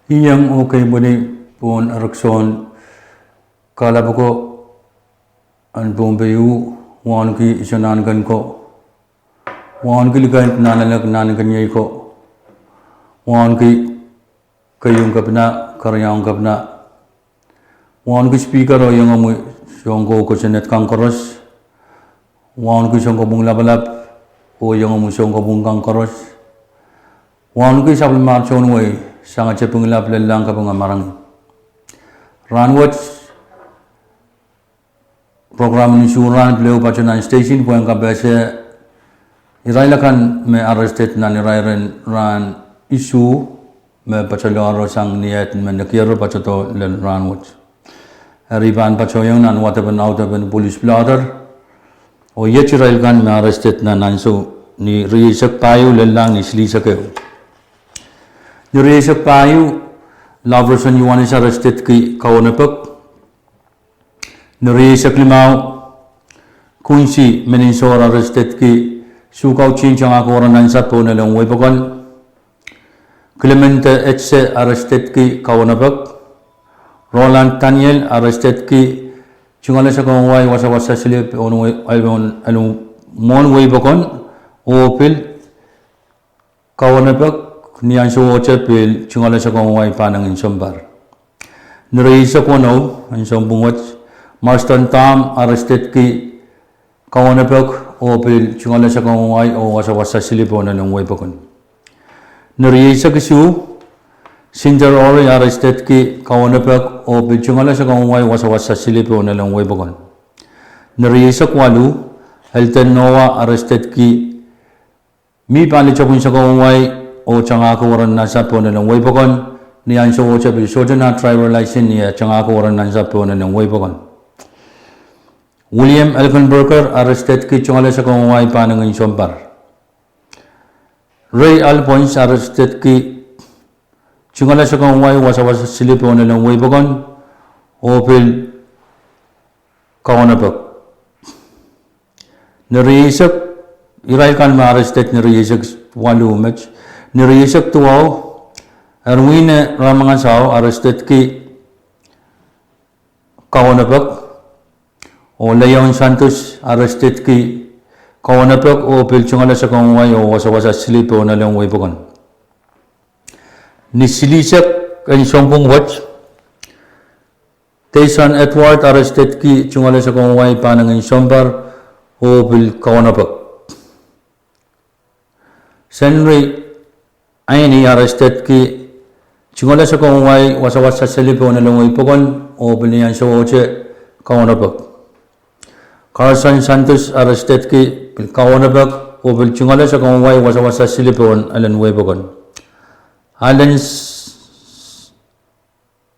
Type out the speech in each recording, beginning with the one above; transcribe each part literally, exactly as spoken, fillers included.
Iang oh keimwini pohn erekiso en kalapw ko en Pohnpei, wauneki Iso Nahnken ko, wauneki Likend Nahnalek Nahnkeniei ko, wauneki keieun kepina, keriaun kepina, wauneki Speaker oh iengomwi sounkohko Senate kan koaros, wauneki Sounkopwung Lapalap oh iengomwi sounkohko kan koaros, wauneki sapwellimar tohn wei sang Tepinglap, lellahng kaping en marangi. Rahn wet program en isuh rahn pil ehu patoh nan station pwehn kapehse irail akan me arrested nan irairen rahn isuh me patohloaro sang ni et me nekiero patohdo lel rahn wet. Eri pahn patohieng nan wadepen audepen police blotter oh iet irail kan me arrested nan ansou ni rieisek pahieu lellahng ni silihsek ehu. Ni rieisek pahieu, Laverson Ioanis arrestedki Kaunopek. Ni rieisek limau, Kunsi Meninsour arrestedki Sukautihn Tengahki Woro Nansapw pohn elen wehi pokon. Clemente Etse arrestedki Kaunopek. Roland Daniel arrestedki tungoale sakau en wai wasawasa silip pohn elen mwohn wehi pokon, oh pil Kaunopek. Ni ansowohte pil tungoale sakau en wai pahnengin sounpar. Ni rieisek weneu en sounpwong wet, Marston Tom arrestedki Kaunopek oh pil tungoale sakau en wai oh wasawasa silip pohn elen wehi pokon. Ni rieisek isuh, Sinder Ori arrestedki Kaunopek oh pil tungoale sakau en wai wasawasa silip pohn elen wehi pokon. Ni rieisek waluh, Elden Noah arrestedki mih pali tepwin sakau en wai oh tengahki woro nansapw pohn elen wehi pokon. Ni ansowohte pil sohte nah driver license ni eh tengahki woro nansapw pohn elen wehi pokon. William Elkenberger arrestedki tungoale sakau en wai pahnengin sounpar. Ray Alphonse arrestedki tungoale sakau en wai wasawasa silip pohn elen wehi pokon oh pil Kaunopek. Ni rieisek, irail kan me arrested ni rieisek waluh met. Ni rieisek duwau, Erwine Ramangasau arrestedki Kaunopek, oh Leon Santos arrestedki Kaunopek oh pil tungoale sakau en wai oh wasawasa silip pohn elen wehi pokon. Ni silihsek en sounpwong wet, Tayson Edward arrestedki tungoale sakau en wai pahnengin sounpar oh pil Kaunopek. Senri Aini arrestedki tungoale sakau en wai wasawasa silip pohn elen wehi pokon oh pil ni ansowohte Kaunopek. Carson Santos arrestedki pil Kaunopek oh pil tungoale sakau en wai wasawasa silip pohn elen wehi pokon. Allen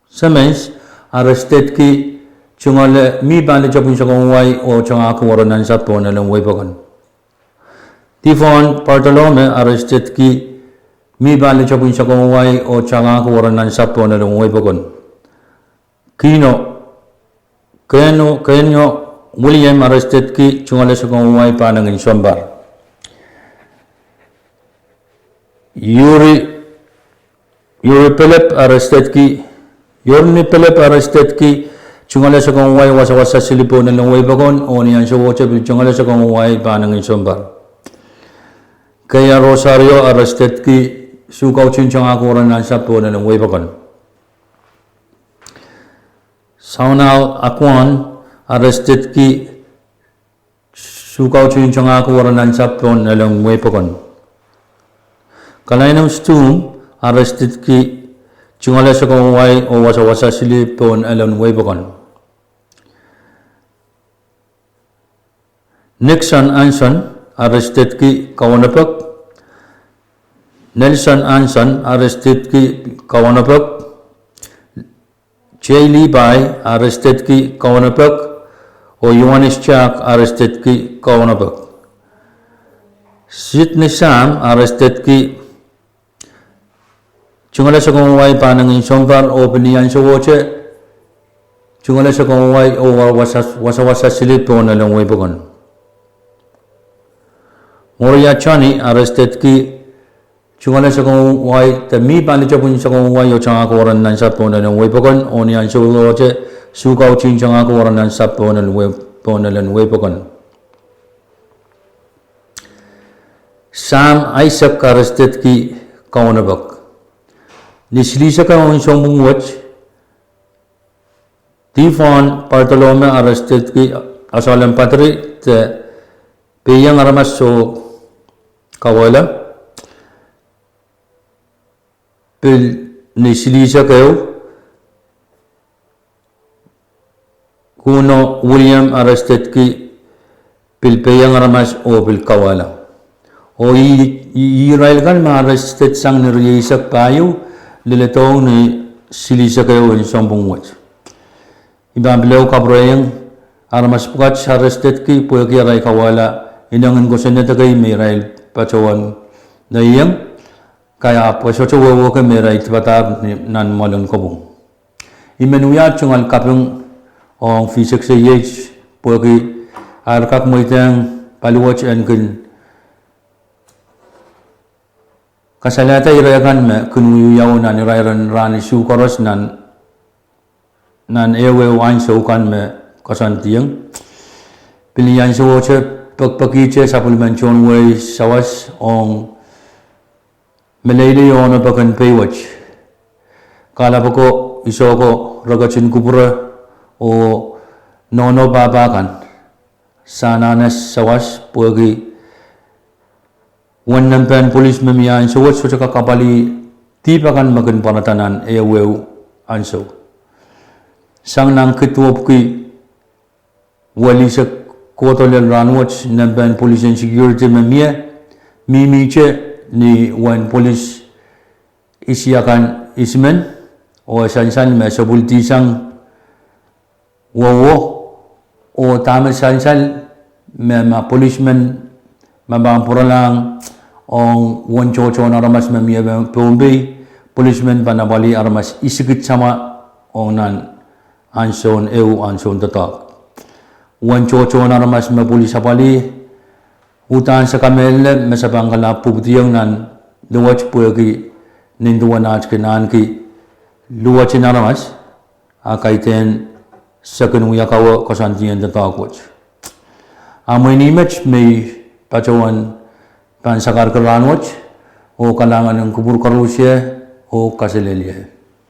Simmons arrestedki tungoale, mih pali tepwin sakau en wai oh tengahki woro nansapw pohn elen wehi pokon. Devon Bartolome arrestedki mih pali tepwin sakau en wai oh tengahki woro nansapw pohn elen wehi pokon. Kino, Keno, Kenyo William arrestedki tungoale sakau en wai pahnengin sounpar. Yuri, Yuri Philip arrestedki, Yorni Philip arrestedki tungoale sakau en wai wasawasa silip pohn elen wehi pokon oh ni ansowohte pil tungoale sakau en wai pahnengin sounpar. Kea Rosario arrestedki Sukautihn Tengahki Woro Nansapw pohn elen wehi pokon. Saunal Akwon arrestedki Sukautihn Tengahki Woro Nansapw pohn elen wehi pokon. Kalainamstum arrestedki tungoale sakau en wai oh wasawasa silip pohn elen wehi pokon. Nixon Anson arrestedki Kaunopek. Nelson Anson arrestedki Kaunopek. Jay Levi arrestedki Kaunopek, oh Ioanis Jack arrestedki Kaunopek. Sidney Sam arrestedki tungoale sakau en wai pahnengin sounpar oh pil ni ansowohte tungoale sakau en wai oh wasawasa silip pohn elen wehi pokon. Moria Johnny arrestedki Tungoale sakau wai de mih pali tepin sakau wai oh tangahki weren nan sap pohn elen wei pokon, oh ni ansou wehwehte sukautihn tangahki weren nan sap pohn elen wei, pohn elen wei pokon. Sam Isaac arrestedki kaunopok. Ni silihsek ehu en sounpwong wet, Devon Bartolome arrestedki, asalem patri de peiong aramas oh kauwehla. Pil ni silihsek ehu, Kuno William arrestedki, pil peiong aramas oh pil kauwehla. Oh ih, ih, irail kan me arrested sang ni rieisek pahieu, leledohng ni silihsek ehu en sounpwong wet. I pahn pil ehu kapwurehiong, aramas pwukat arrestedki pwehki arail kauwehla ineng en kosonned kei me irail patohwan neiong, kaia pwe sohte wehwehki me irail dipadahr ni, nan mwoalen kopwung. I men wia tungoal kaping ong V six A H pwehki ar kak mweidehng paliwet en kin kasalehda ire kan me kin wiewiawi nan irairen rahn isuh koaros nan, nan ehuehu ansou kan me koasoandiong. Pil ni ansowohte pekipekihte sapwellimen tohn wehi sawas ong meleilei oh onopek en pei wet, kalapw oko, iso oko, reketin kupwure oh nohno pahpa kan se anahne sawas pwehki uwen nempehn polis me mie ansou wet sohte kak apwalih dihp akan me kin pwarada nan ehuehu ansou. Sang nan kid wopwiki welihsek kohdo lel rahnwet, nempehn polis en security me mie mihmihte ni uwen polis isi akan isimen, oh e sansal me se pwilidihsang wowo, oh dahme sansal me ma polismen ma pahn pwuralahng ong uwen tohtohn aramas me mie Pohnpei, polismen pahn apwalih aramas isikid samwa ong nan ansoun ehu ansoun doadoahk. Uwen tohtohn aramas me polis apwalih, uhdahn se kamehlele me se pahn kalapw pwupwidiong nan luwet pwehki nin duwen aht kin ahneki luwetin aramas, a kaidehn se kin wia kawe koasoandien doadoahk wet. A mwein ih met me I patohwan pahn sakarki rahnwet, oh kalahngan en kupwur koarusie, oh kaselehlie.